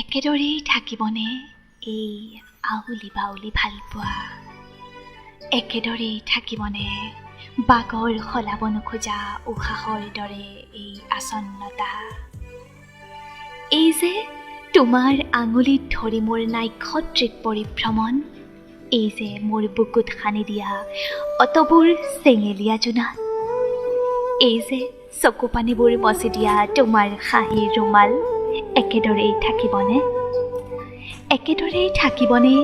একেদৰেই থাকিবনে এই আউলি বাউলি ভালপোৱা? একেদৰেই থাকিবনে বাগৰ সলাব নোখোজা উশাহৰ দৰে এই আচন্নতা? এই যে তোমাৰ আঙুলিত ধৰি মোৰ নাক্ষত্ৰিক পৰিভ্ৰমণ, এই যে মোৰ বুকুত সানি দিয়া অতবোৰ চেঙেলীয়া জোনাক, এই যে চকু পানীবোৰ মচি দিয়া তোমাৰ হাঁহিৰ ৰুমাল, একেদৰেই থাকিবনে? একেদৰেই থাকিবনে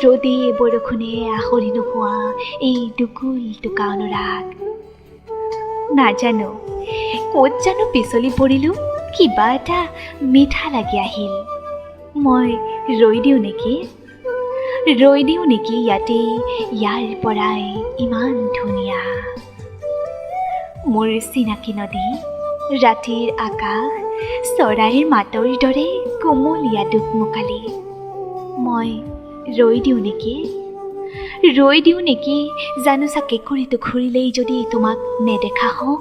ৰ'দে বৰষুণে আহৰি নোহোৱা এই দুকুল টোকা অনুৰাগ? নাজানো ক'ত জানো পিছলি পৰিলোঁ, কিবা এটা মিঠা লাগি আহিল। মই ৰৈ দিওঁ নেকি, ৰৈ দিওঁ নেকি ইয়াতেই, ইয়াৰ পৰাই ইমান ধুনীয়া মোৰ চিনাকি নদী, ৰাতিৰ আকাশ, চৰাইৰ মাতৰ দৰে কুমলীয়া দোকমোকালি। মই ৰৈ দিওঁ নেকি, ৰৈ দিওঁ নেকি? জানোচা কেঁকুৰিটো ঘূৰিলেই যদি তোমাক নেদেখা হওঁ।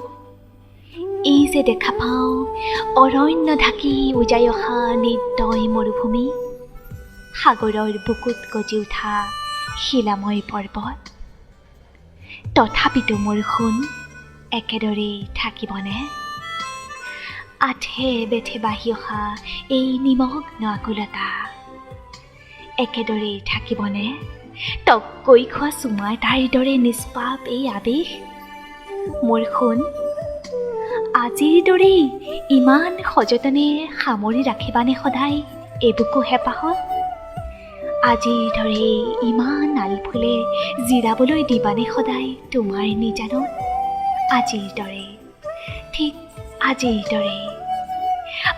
এই যে দেখা পাওঁ অৰণ্য ঢাকি উজাই অহা নিৰ্দয় মৰুভূমি, সাগৰৰ বুকুত গজি উঠা শিলাময় পৰ্বত, তথাপিতো মোৰ সোণ একেদৰেই থাকিবনে? আঠে বেঠে বাঢ়ি অহা এই নিমগ্ন আকুলতা একেদৰেই থাকিবনে? টককৈ খোৱা চুমা এটাৰ দৰে নিষ্পাপ এই আৱেশ, মোৰ সোণ আজিৰ দৰেই ইমান সযতনে সামৰি ৰাখিবানে সদায় এবুকু হেঁপাহত? আজিৰ দৰেই ইমান আলফুলে জিৰাবলৈ দিবানে সদায় তোমাৰ নিজানত? আজিৰ দৰে, ঠিক আজিৰ দৰে।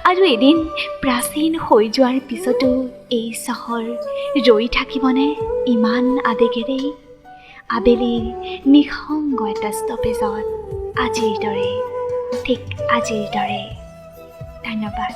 আৰু এদিন প্ৰাচীন হৈ যোৱাৰ পিছতো এই চহৰ ৰৈ থাকিবনে ইমান আৱেগেৰেই? আবেলিৰ নিসংগ এটা ষ্টপেজত আজিৰ দৰে, ঠিক আজিৰ দৰে। ধন্যবাদ।